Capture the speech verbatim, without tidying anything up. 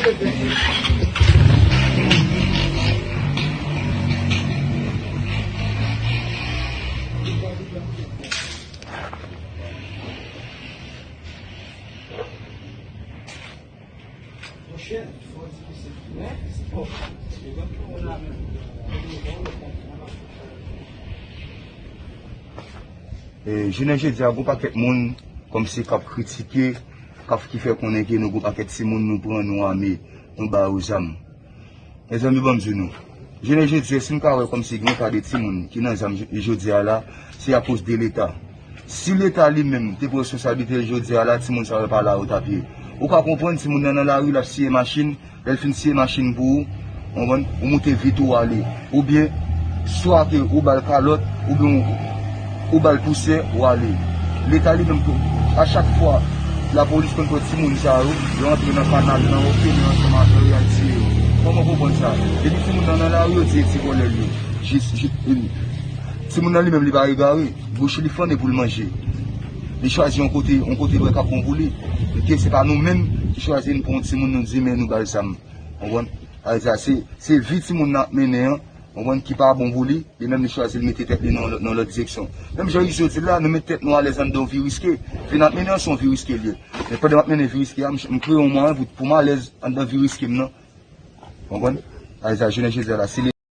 E, jounen jodi a, gon pakèt moun kòmsi k ap kritike, k ap, ki fè konnen ke nou gon pakèt timoun nou pran, nou ame, nou ba yo zam. Mezanmi, ban m di nou, jounen jodi a, si n ka wè kòmsi gen yon ta de timoun ki nan zam j-, jodi a la, se akoz de Leta. Si Leta li menm te pran responsablite l jodi a la, timoun sa yo pa la yo t ap ye. Ou ka konprann, timoun nan nan lari, l ap siye machin, lè l fin siye machin pou ou, w konprann, ou moute vit ou ale. Oubyen, swa ke ou ba l kalòt, oubyen ou, ou ba l pousè, ou ale. Leta li menm tou, a chak fwa, lapolis konn pran timoun sa yo, yo antre nan kanal nan, yo fini ansanm avè yo, y al tiye yo. Kòman w konprann sa? Depi timoun nan nan lari, yo di e ti vòlè l ye. Jis, jis, timoun nan li menm, li pa egare. Bouch li fane pou l manje. Li chwazi yon kote, yon kote vrè k ap bon pou li. Ke se pa nou menm ki chwazi n pran yon timoun, nou di men nou ba l zam. Konprann? Sa vle di se, se vi timoun nan ap mennen an, konprann, ki pa bon pou li, li menm li chwazi l mete tèt li nan, nan lòt direksyon. Menm jan Izo di l la, nou met tèt nou alèz anndan yon vi riske. Vi n ap mennen an se yon vi riske l ye. Men pandan m ap mennen vi riske a, m, m kreye yon mwayen pou, pou m alèz anndan vi riske m nan. Konprann? Sa vle di jounen jodi a la, si